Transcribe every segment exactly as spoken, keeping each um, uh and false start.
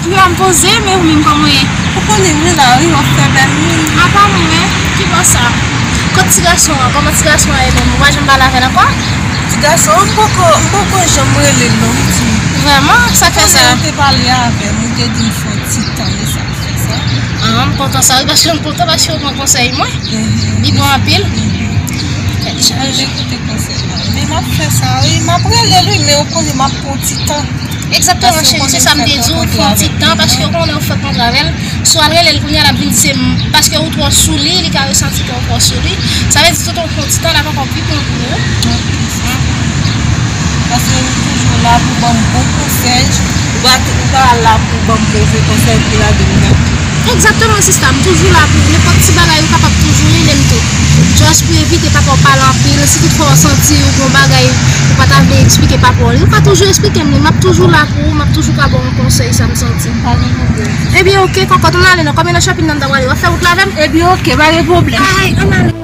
Wi, m poze, men ou menm kòman w ye? Ou konnen mwen la, wi, w ap fè bèl, wi. Apa mwen, ki bò sa? Kot ti gason an? Kòman ti gason an ye menm? Ou pa janm pale avè l ankò? Ti gason an, m poko, m poko janm rele l non, wi, ti. Vrèman? Sa k fè sa? Ou konnen m te pale avè l, m te di l fè yon ti tan de sa l fè sa. Ah, m kontan sa, wi, paske m kontan paske ou pran konsèy mwen. Mhm. Li bon anpil. Tèt chaje. Mwen te koute konsèy la. Men m ap fè sa, wi, m ap rele l, wi, men ou konnen m ap pran yon ti tan. Egzakteman, cheri, se sa m te di w, pran ti tan, paske ou konnen ou fèk kontre avè l. Si w al rele l kounye a, l ap vin di se m, paske ou twò sou li, li ka resanti ke ou twò sou li. Sa vle di, tout ou pran ti tan, l ap ankò pi pran pou ou. Paske ou toujou la pou ban m bon konsèy, ou pa, ou pa la pou ban m move konsèy pou lage m nan. Egzakteman, sista, m toujou la pou ou. Nenpòt ti bagay ou kapab toujou rele m tou. Just pou evite papa w pale anpil, si toutfwa w santi ou gon bagay ou pa ta vle eksplike papa w li, ou ka toujou eksplike m li. M ap toujou la pou ou, m ap toujou ka ba w yon konsèy, sa m santi. Pa gen pwoblèm. Ebyen, oke, kòkòt, ann ale non. Kòm e nan shopping nan m ta prale, w ap fè wout la avè m? Ebyen, oke, pa gen pwoblèm. Ay, ann ale.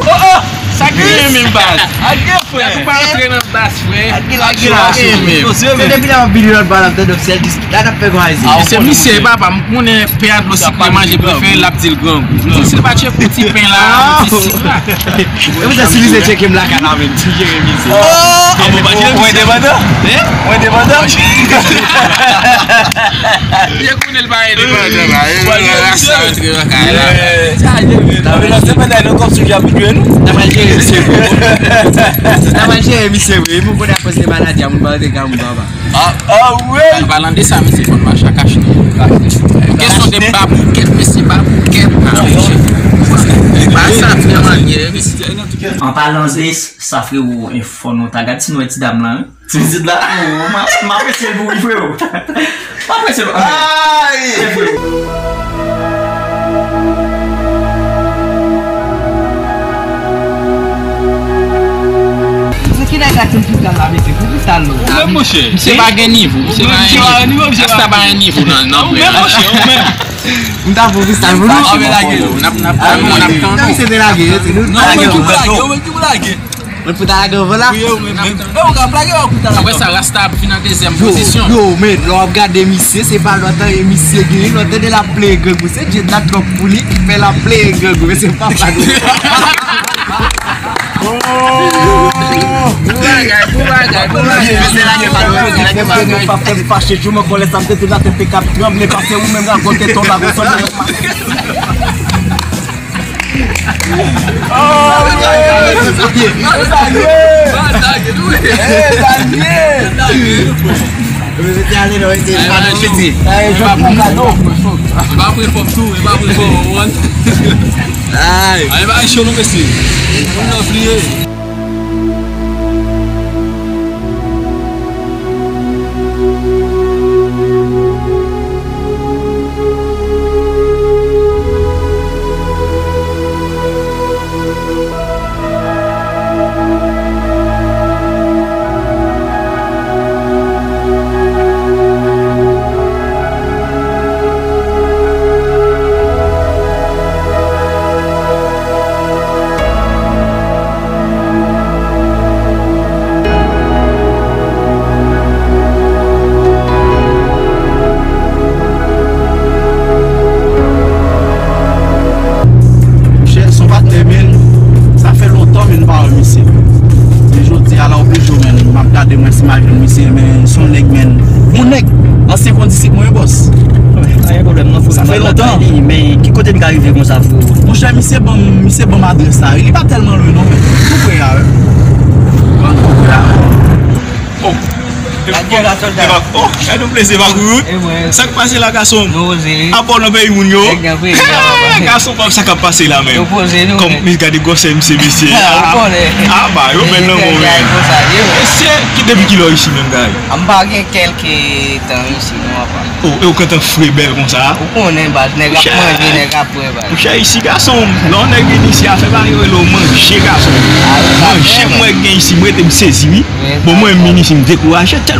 Oh, oh! Sa k genyen menm baz? Ak gen frè. Ou pa antre nan bas, frè. Ak gen, ak gen, ak gen. Se depi lè w ap vini lòt bal ap tande w sèl diskite. La n ap fè gwa isit. Se misye, papa, m konnen pè a dlo sikre manje prefere l, l ap di l grangou. Ti, si l pa tcheke yon ti pen la, yon ti sik la. E poutèt si misye tcheke m lakay la menm, ti jere misye. Oh, ah, bon, pa jere misye. Ou endepandan? Hein? Ou endepandan? Byen konnen l pa endepandan la. Ou pa jere misye? Sa jere. Nan men nan se pandan nou kòm sou jan ap jwe nou. N ap al jere misye vre. N ap al jere misye vre. Moun konnen akoz de maladi a, moun pa antre kay moun papa. Ah, ah, wi. An palan de sa, mesye, fò n mache ak achte. Kesyon de baboukèt, mesye, baboukèt. Ah, mesye. Se pa sa, frè, manyè, mesye. An palan de sa, frero, fò nou ta gad si nou wè ti dam lan, wi. Ti pitit la? Oh, m ap, m apresye l pou wi, frero. M apresye l anpil. Ay! Se ki nèg la ki fizan la, mesye, pou ki sa l? Ou menm, monchè. Misye pa gen nivo, misye pa gen nivo. Rasta pa gen nivo nan, nan. Ou menm, monchè, ou menm. M ta pou freestyle pou nou. N ap, n ap, n ap tann ou. Misye te lage, se nou. Non, ou menm ki pou lage, ou menm ki pou lage. Mwen pou ta lage anvan la. Wi, ou menm, menm. E ou ka plage ou pou ta lage. Apre sa, Rasta ap vin an dezyèm pozisyon. Yo, men, lè w ap gade misye, se pa lòt anyen misye genyen, lòt tande l ap pleye grangou. Se Djed la twòp pou li, fè l ap pleye grangou, men se pa pa nou. Bon bagay, bon bagay, bon bagay. Mesye, lage pa nou, mesye, lage pa nou. Pa fè m fache, jou mwen kòlè sa m te tou la tèt te ka tranble, pase ou menm rakonte ton la, konsantre. Oh, yeah. Sa ye. Sa ye. Mete ale non, mete ale non. Sa ye, jòt pou kado. E pa pre fòk tou, e pa pre fòk, ou konprann? Ay. Ay, e pa cho non, mesye. Moun nan fliye. Monchè, se yon patnè, men sa fè lontan, men m pa wè misye. Men jodi a la, oblije, men m ap gade mwen si m al jwenn misye, men se yon nèg, men bon nèg, ansyen kondisip mwen, bòs. Pa gen pwoblèm non, frè. Sa fè lontan. Men ki kote m ka rive konsa, frè? Monchè, misye ban m, misye ban m adrès la. Li pa tèlman lwen non, men tou pre a, wi. Ban m tou pre a. Oh. Oh, gade yon plezi, pa kouri. Sa k pase la, gason? Apa w nan peyi moun yo? Gason pa sa k ap pase la menm. Kòm, men gade gwosè misye, mesye. Ah, ba, yo bèl nan mwen. Mesye, ki, depi kilè w isi menm, gay? M pa gen kèlke tan isi non, apa. Oh, e ou gentan fre bèl konsa? Ou konnen, baz, nèg ap manje, nèg ap bwè, baz. Monchè, isi, gason, lè yon nèg vin isi, afè pa yo rele w manje, gason. Manje mwen gen isi, m rete m sezi, wi. Bon, mwen, m vin isi, m dekouraje, tèl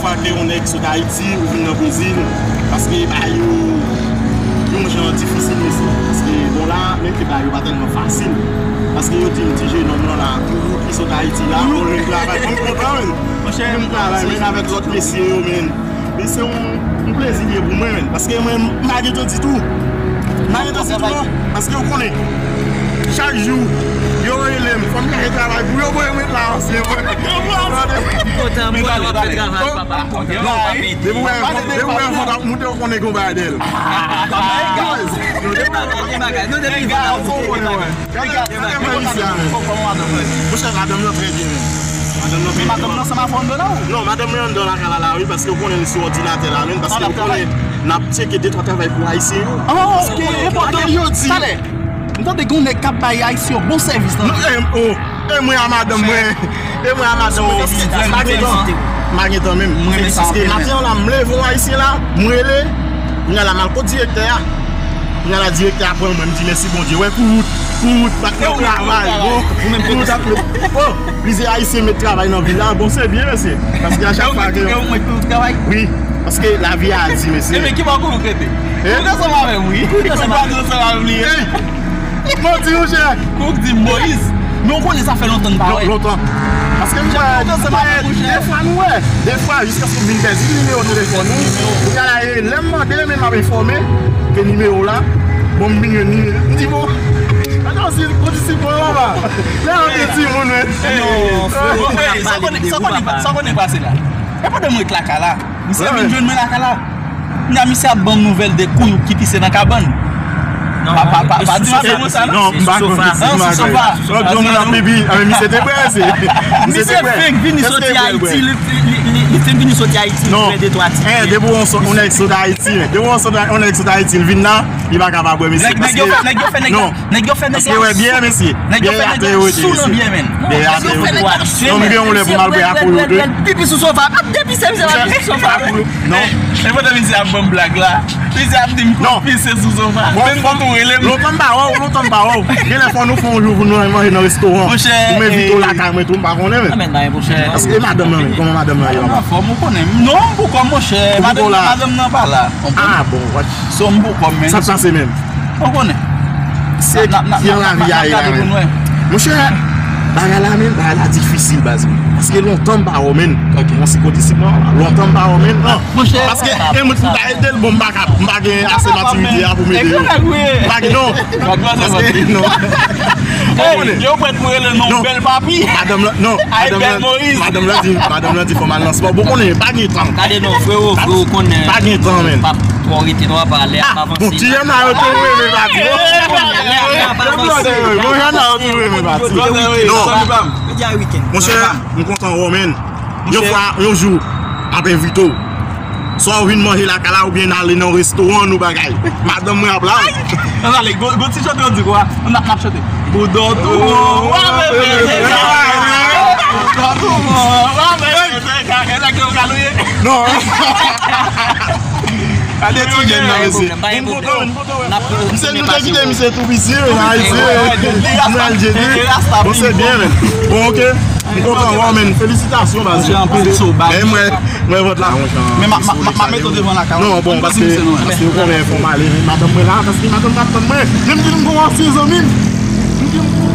fwa ke yon nèg sot Ayiti ou vin nan Brezil, paske ba yo yon jan difisil mesye. Paske bon la, menm ke ba yo pa tèlman fasil. Paske yo di m ti jenòm lan la, ki sot Ayiti la, bon, li travay, bon, kontan, men. Monchè, li travay, men, avèk lòt mesye yo, men. Men se yon, yon plezi li ye pou mwen, men. Paske mwen, m pa gen tan ditou. M pa gen tan ditou, non. Paske ou konnen, chak jou, yo rele m. Fò m chache travay pou yo voye m ret la, ansyen. M kontan, m kontan w ap fè travay, papa. M kontan. Depi w wè, depi w wè yon vant ap moute, ou konnen gen yon bagay dèyè l. Depi w wè yon vant ap moute, ou konnen, wè. Gade, gade, gade, gade, gade, gade, monchè, madanm nan trè byen, men. Madanm nan trè byen. Madanm nan ansanm avè w anndan la, ou? Non, madanm mwen anndan lakay la, la, wi, paske ou konnen li sou òdinatè la, men, paske ou konnen n ap tcheke de twa travay pou Ayisyen yo. Oh, ok, enpòtan. Yo di. Talè, m tande gen yon nèg k ap bay Ayisyen yo bon sèvis nan. Non, eh, oh, e mwen a madanm mwen, e mwen a madanm mwen, m pa gen tan, m pa gen tan menm. Paske maten an la, m leve yon Ayisyen la, m rele, kounye a la, m al kot direktè a. Kounye a la, direktè a pran mwen, m di, "Mèsi Bondye." Wè, kout, kout, pa t nan travay, bon, kout ap met, bon, plizyè Ayisyen met travay nan vil la, bon, se byen, mesye. Paske a chak fwa ke. Wi, paske lavi a di, mesye. Ebyen, ki bò kout ou rete? Kout ansanm avè m, wi. Kout ansanm avè m, wi. Manti, monchè. Kout di Moyiz. Men ou konnen sa fè lontan n pa wè. Lontan. Paske m wè, de fwa nou wè. De fwa, jiskaske m vin pèdi nimewo telefòn ou. Ou ka la, e lè m mande, men m ap enfòme ke nimewo la. Bon, m vin jwenn nimewo. M di, bon, atann, si, bon, si, bon, papa. Lè yon ti moun, men. Non, frè, sa konnen, sa konnen, sa konnen pase la. E pandan m ret lakay la, misye vin jwenn mwen lakay la. Kounye a, misye ap ban m nouvèl de kou ki pise nan kabann. Pa, pa, pa, pa di madanm ou sa, non? Non, m pa konn. Ah, sou sofa. Lòt jou moun ap pipi, ah, men misye te prese. Misye fenk vini soti Ayiti, li, li, li, Li fin vini soti Ayiti, li fè de twa ti. Eh, depi yon sot, yon nèg sot Ayiti, depi yon sot, yon nèg sot Ayiti, li vin la, li pa ka pa bwè, mesye. Nèg, nèg yo fè, nèg yo fè, nèg yo, nèg yo fè, nèg yo fè, mesye, wè byen, mesye. Nèg yo fè nèg yo sou nan byen, men. Byen a te yo. Non, m gen yon lè pou m al bwè akoyo tou. Pipi sou sofa. Ap depise, misye pa pipi sou sofa. Non. E pandan misye ap ban m blag la. Misye ap di m kou pise sou sofa. Menm kou tou rele m. Lontan m pa wè w, lontan m pa wè w. Gen lè fò nou fè yon jou pou nou al manje nan restoran. Pou m envite w lakay mwen tou, m pa konnen, men. Paske madanm nan, men, kòman madanm nan ye la? Anfòm, ou konnen. Non, m pou kòm, monchè. Madanm nan pa la. Ah, bon, wach. So, m pou kòm, men. Sa k pase menm? Ou konnen. Se ki an lavi a ye la menm? Monchè, bagay la menm, bagay la difisil, baz. Paske lontan m pa wè w menm. Mwen se kote si mwen, lontan m pa wè w menm. Non. Paske e moun ki ta ede l, bon, m pa ka, m pa gen ase matirite a pou m ede yo. M pa gen, non. Paske, non. Ou konnen. Yo prèt pou rele non bèl papi. Madanm la, non. Ay, bèl Moyiz. Madanm la di, madanm la di fò m al nan spò. Bon, konnen, pa gen tan. Gade non, frewo, frewo, konnen. Pa gen tan, men. Twò rete, nou ap pale, ap avanse. Bon, ti jan nan yo tou renmen pati. Bon, jan nan yo tou renmen pati. Non. Monchè, m kontan wè w, men. Yon fwa, yon jou, m ap envite w. Swa w vin manje lakay la oubyen n ale nan restoran, nou bagay. Madanm mwen ap la. Ann ale, gon ti chante yo di kwa? N ap, n ap chante. Pou dòtou, w ap rete kare. Pou dòtou, w ap rete kare. Nèg yo kalouye. Non. Gade ti gèn nan, mesye. M kontan, m kontan wè. Misye, nou te kite misye tou piti, men Ayiti, men Ayiti. Bon, se byen, men. Bon, ok. M kontan wè w, men. Felisitasyon, baz. Men mwen, mwen vòt la. Men m ap mete w devan lakay. Non, bon, paske, paske ou konnen fò m ale, men madanm mwen la, paske madanm pa tann mwen. Men m di l m gon wòf se zanmi m. M di l m gon